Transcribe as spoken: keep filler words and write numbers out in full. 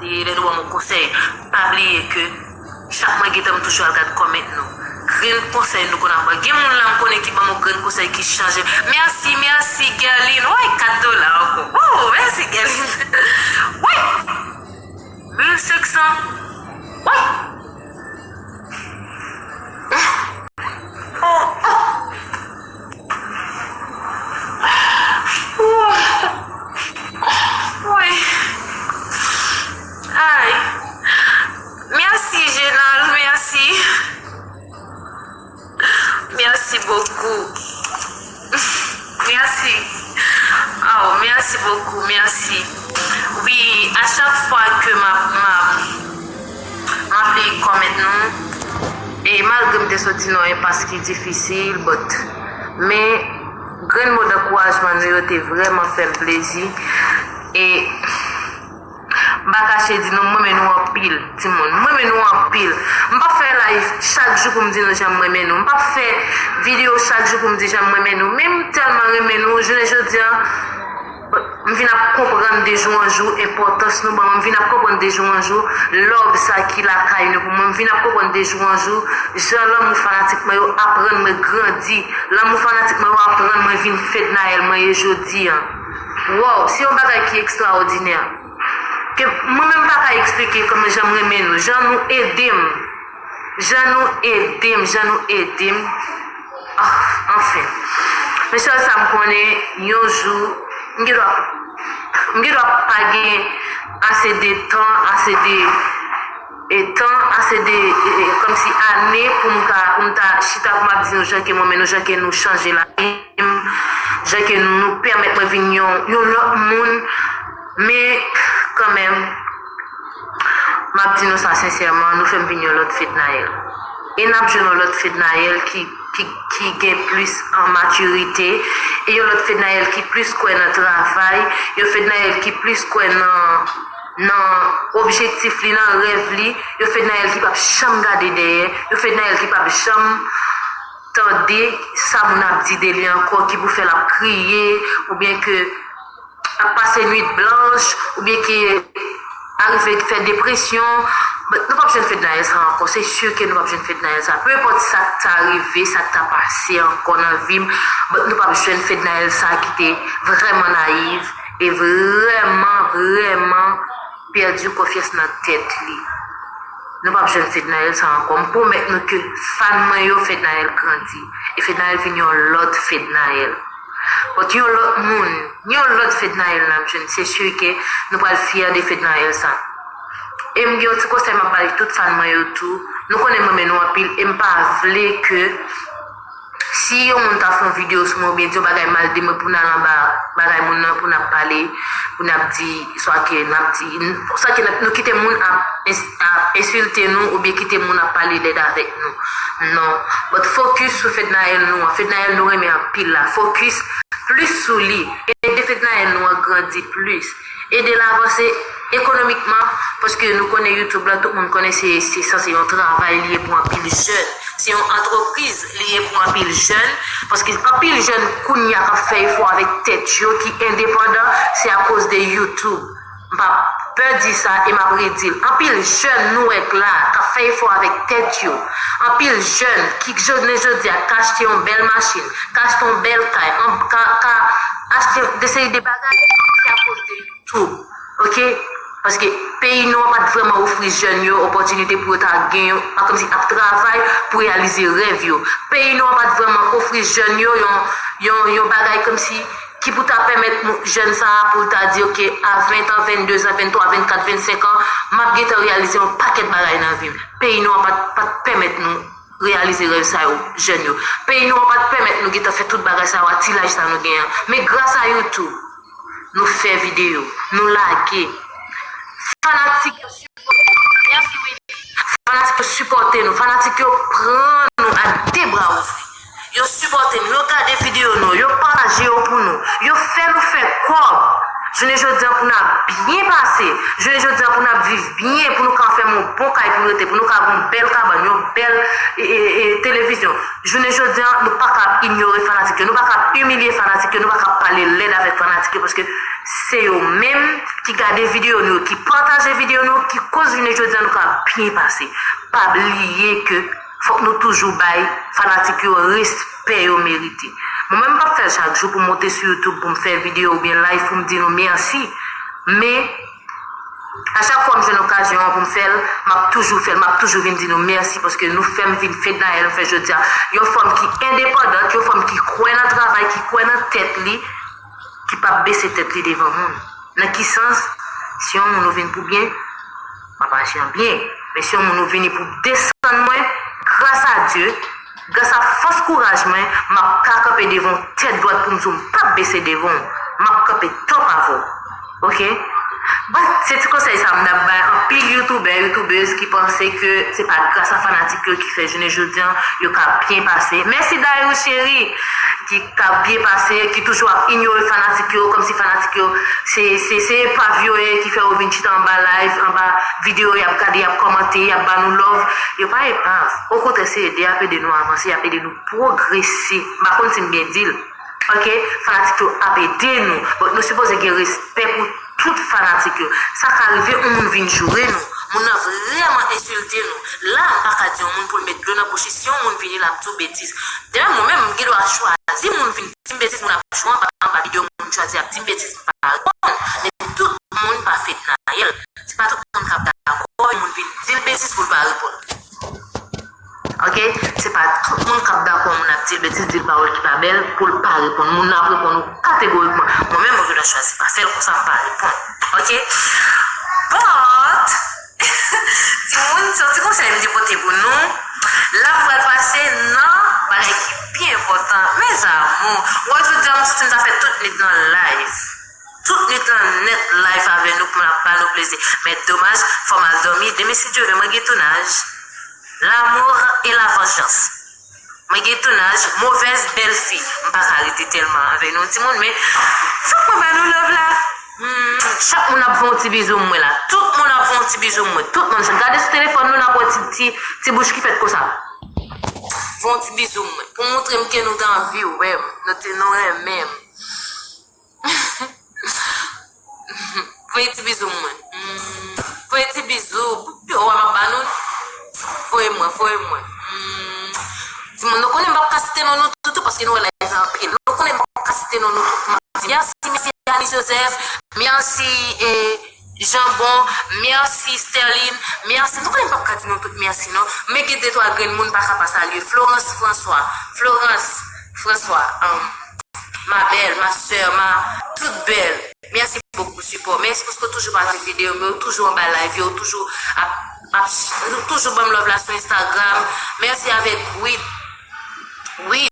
Lè nou ban m yon konsèy, pa bliye ke chak mwen gentan m toujou al gad comment nou. Grenn konsèy nou konn ap ban. Gen moun la m konnen ki ban m yon grenn konsèy ki chanje. Mèsi, mèsi, Guerline. Woy, kat dola ankò. Oh, mèsi, Guerline. Woy! Mil senk san. Woy! Oh, oh. Woy. Ay. Mèsi, Jenal, mèsi. Mèsi bokou. Mèsi. Oh, mèsi bokou, mèsi. Wi, a chak fwa ke m ap, m ap, m ap li comment nou, e malgre m te soti nan yon enpas ki difisil, but, men grenn mo dankourajman nou yo te vrèman fè m plezi. E m pa kache di nou, m renmen nou anpil, timoun. M renmen nou anpil. M p ap fè live chak jou pou m di nou jan m renmen nou. M p ap fè videyo chak jou pou m di jan m renmen nou. Men m tèlman renmen nou, jounen jodi a, m vin ap konprann de jou an jou enpòtans nou ban mwen. M vin ap konprann de jou an jou love sa ki lakay nou pou mwen. M vin ap konprann de jou an jou jan lanmou fanatik mwen yo aprann mwen grandi. Lanmou fanatik mwen yo aprann mwen vin Fednaelle mwen ye jodi a. Wow, se yon bagay ki ekstraòdinè. Ke mwen menm pa ka eksplike kòman jan m renmen nou, jan nou ede m, jan nou ede m, jan nou ede m. Ah, anfen. Men sèl sa m konnen, yon jou, m gen dwa, m gen dwa pa gen ase de tan, ase de, e tan, ase de, e, e, kòmsi ane pou m ka, pou m ta chita pou m ap di nou jan ke mwen, men nou jan ke nou chanje lavi m, jan ke nou pèmèt mwen vin yon, yon lòt moun, men kanmenm, m ap di nou sa sensèman, nou fè m vin yon lòt Fednaelle. E n ap jwenn yon lòt Fednaelle ki, ki, ki gen plis an matirite, e yon lòt Fednaelle ki plis kwè nan travay, yon Fednaelle ki plis kwè nan, nan objektif li, nan rèv li, yon Fednaelle ki p ap janm gade dèyè, yon Fednaelle ki p ap janm tande sa moun ap di de li ankò, ki pou fè l ap kriye, oubyen ke ap pase nwit blanch, oubyen ki arive fè depresyon. But nou p ap jwenn Fednaelle sa ankò. Se si ke nou p ap jwenn Fednaelle sa. Peu importe sa k ta rive, sa k ta pase ankò nan vi m, but nou p ap jwenn Fednaelle sa ki te vrèman nayiv e vrèman, vrèman pèdi konfyans nan tèt li. Nou p ap jwenn Fednaelle sa ankò. M pwomèt nou ke fan mwen yo, Fednaelle grandi. E Fednaelle vin yon lòt Fednaelle. But yon lòt moun, yon lòt Fednaelle n ap jwenn. Se si ke nou pral fyè de Fednaelle sa. E m gen yon ti konsèy m ap bay tout fan mwen yo tou. Nou konnen m renmen nou anpil e m pa vle ke si yon moun ta fè yon videyo sou mwen oubyen di yon bagay mal de mwen pou n al anba bagay moun nan, pou n ap pale, pou n ap di, swa ke n ap di, swa ke n ap, nou kite moun ap ins-, ap ensilte nou oubyen kite moun ap pale lèd avèk nou. Non. But focus sou Fednaelle nou an. Fednaelle nou renmen anpil la. Focus plis sou li. Ede Fednaelle nou an grandi plis. Ede l avanse ekonomikman, paske nou konnen YouTube la, tout moun konnen se, se sanse yon travay li ye pou anpil jèn. Se yon antrepriz li ye pou anpil jèn, paske anpil jèn kounye a k ap fè efò avèk tèt yo, ki endepandan, se akoz de YouTube. M pa pè di sa e m ap redi l. Anpil jèn nou wè k la, k ap fè efò avèk tèt yo. Anpil jèn ki jounen jodi a ka achte yon bèl machin, ka achte yon bèl kay, an, ka, ka achte de seri de bagay, se akoz de YouTube. Ok? Paske peyi nou an pa t vrèman ofri jèn yo opòtinite pou yo ta gen yon, pa kòmsi ap travay pou reyalize rèv yo. Peyi nou an pa t vrèman ofri jèn yo yon, yon, yon bagay kòmsi ki pou ta pèmèt nou, jèn sa a pou l ta di, ok, a ven an, venndezan, venntwa, vennkat, vennsenk an, m ap gentan reyalize yon pakèt bagay nan vi m. Peyi nou an pa t, pa t pèmèt nou reyalize rèv sa yo, jèn yo. Peyi nou an pa t pèmèt nou gentan fè tout bagay sa yo a ti laj sa nou genyen an. Men gras a YouTube, nou fè videyo, nou lage. Fanatik yo sipòte nou. Mèsi, Willy. Fanatik yo sipòte nou. Fanatik yo pran nou a de bra ouvri. Yo sipòte nou. Yo gade videyo nou. Yo pataje yo pou nou. Yo fè nou fè kòb. Jounen jodi a pou n ap byen pase. Jounen jodi a pou n ap viv byen, pou nou ka fèmen yon bon kay pou nou rete, pou nou ka gen yon bèl kabann, yon bèl, e, e, e, televizyon. Jounen jodi a, nou pa ka ap inyore fanatik yo, nou pa ka ap imilye fanatik yo, nou pa ka ap pale lèd avèk fanatik yo, paske se yo menm ki gade videyo nou yo, ki pataje videyo nou yo, ki koz jounen jodi a nou ka byen pase. Pa bliye ke fòk nou toujou bay fanatik yo respè yo merite. Mwen menm m p ap fè l chak jou pou m monte sou YouTube pou m fè videyo oubyen live pou m di nou mèsi. Men a chak fwa m jwenn okazyon an pou m fè l, m ap toujou fè l, m ap toujou vin di nou mèsi paske nou fè m vin Fednaelle m fè jodi a. Yon fanm ki endepandant, yon fanm ki kwè nan travay, ki kwè nan tèt li, ki p ap bese tèt li devan moun. Nan ki sans? Si yon moun ou vin pou byen, m ap aji an byen. Men si yon moun ou vini pou desann mwen, gras a Dye, gras a fòs kouraj mwen, m ap ka kanpe devan w tèt dwat pou m di w m p ap bese devan w. M ap kanpe top avè w. Oke? Bon, se ti konsèy sa m t ap bay anpil youtubè, youtubèz ki panse ke se pa gras a fanatik yo ki fè jounen jodi a yo ka byen pase. Mèsi Dayou cheri, ki ka byen pase, ki toujou ap inyore fanatik yo, kòmsi fanatik yo se, se, se epav yo ye ki fè yo vin chita anba live, anba videyo, y ap gade, y ap kòmante, y ap ba nou love. Yo pa epav. Okontrè, se ede, y ap ede nou avanse, y ap ede nou pwogrese. M pa konn si m byen di l. Oke, fanatik yo ap ede nou. Bon, nou sipoze gen respè pou tout fanatik yo. Sa ka rive yon moun vin joure nou, moun nan vrèman ensilte nou. La, m pa ka di yon moun pou l met dlo nan bouch li. Si yon moun vini la, m di w betiz. Demen mwen menm, m gen dwa chwazi moun vin di m betiz, moun ap joure anba, anba videyo, moun chwazi ap di m betiz, m pa reponn. Men tout moun pa Fednaelle. Se pa tout moun k ap dakò yon moun vin di l betiz pou l pa reponn. Oke? Se pa tout moun k ap dakò moun ap di l betiz, di l pawòl ki pa bèl, pou l pa reponn. Moun nan ap reponn ou kategorikman. Mwen menm, mwen gentan chwazi pa fè l konsa, m pa reponn. Oke? But, timoun, se yon ti konsèy m te pote pou nou. La, m pral pase nan bagay ki pi enpòtan. Mes amours, mwen jodi a, m santi m ta fè tout nwit nan live. Tout nwit lan nèt live avè nou pou n ap ba nou plezi. Men domaj, fò m al dòmi. Demen, si Dye vle, mwen gen tounaj. L'amour et la vengeance. Mwen gen tounaj, mauvaise belle-fille. M pa ka rete tèlman avè nou, timoun, men fòk mwen ba nou love la. Hmm, chak moun ap fè yon ti bizou mwen la. Tout moun ap fè yon ti bizou mwen. Tout moun, gade sou telefòn nou, n ap wè ti, ti, ti bouch ki fèt konsa. Fè yon ti bizou mwen. Pou montre m ke nou te anvi wè m. Nou te, nou renmen m. Voye ti bizou mwen. Mm. Voye ti bizou. Pi w ap ba nou. Voye mwen, voye mwen. Mm. Timoun, nou konnen m p ap ka site non nou toutou paske nou wè live la anpil. Nou konnen m p ap ka site non nou tout. M ap di mèsi, mèsi Annie Joseph, mèsi, eh, Janbon, mèsi Sterline, mèsi. Nou konnen m p ap ka di nou tout mèsi non. Men gen de twa grenn moun pa ka pa salye. Florence François, Florence François, um, ma belle, ma sœur, ma toute belle. Mèsi bokou sipò. Mèsi paske w toujou pataje videyo m yo, w toujou anba live yo, w toujou ap, ap, w toujou ban m love la sou Instagram. Mèsi avèk Wid. Wi,